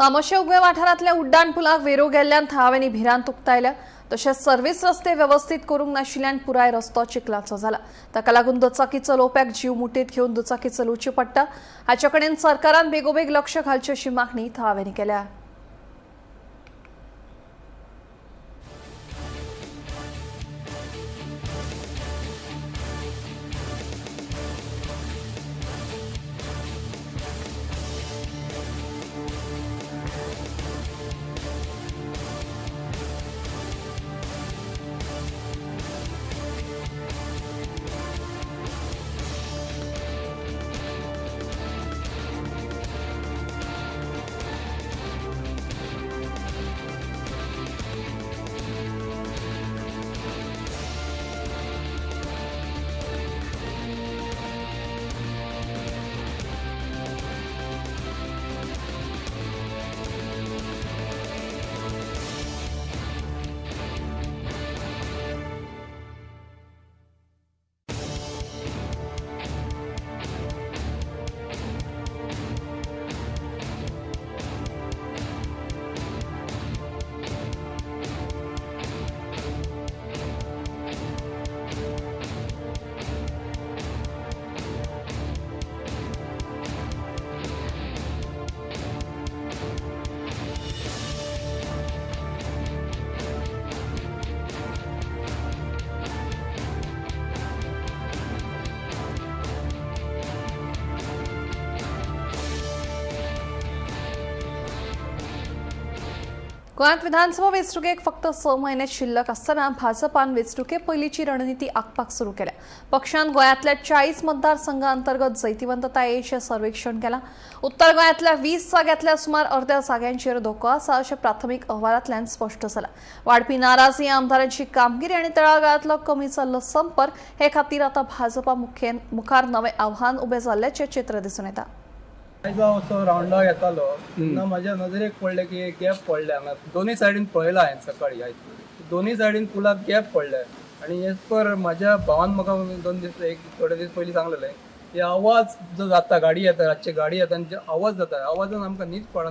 तामशे उगवे वाठारांतल्या उड्डाण पुलाक वेरो गेल्ल्यान थळाव्यांनी भिरांत उक्तायल्या. तशेंच सर्व्हिस रस्ते वेवस्थीत करूंक नाशिल्ल्यान पुराय रस्तो चिखलाचो जाला. ताका लागून दुचाकी चलोवप्याक जीव मुठीत घेवन दुचाकी चलोवची पडटा. हाचे कडेन सरकारान बेगोबेग लक्ष घालचें अशी मागणी थळाव्यांनी केल्या. गोंयांत विधानसभा वेंचणुकेक फक्त 6 म्हयने शिल्लक आसतना भाजपान वेंचणुके पयलींची रणनिती आंखपाक सुरू केल्या. पक्षान गोंयांतल्या 40 मतदारसंघा अंतर्गत जैतिवंततायेचें सर्वेक्षण केलां. उत्तर गोंयांतल्या 20 जाग्यांतल्या सुमार अर्द्या जाग्यांचेर धोको आसा अशें प्राथमीक अहवालांतल्यान स्पश्ट जालां. वाडपी नाराजी, आमदारांची कामगिरी आनी तळागाळांतलो कमी जाल्लो संपर्क हे खातीर आतां भाजपा मुखार नवें आव्हान उबें जाल्ल्याचें चित्र दिसून येता. आयज हांव असो रावंडाक येतालो तेन्ना म्हाज्या नजरेक पडलें की एक गॅप पडलें हांगा. दोनूय सायडीन पळयलां हांवें सकाळी आयज, दोनूय सायडीन पुलाक गॅप पडले. आनी एज पर म्हाज्या भावान म्हाका 2 दीस, एक थोडे दीस पयलीं सांगलेलें की आवाज जो जाता, गाडी येता, रातची गाडी येता आनी जे आवाज जाता, आवाजान आमकां न्हीद पडना.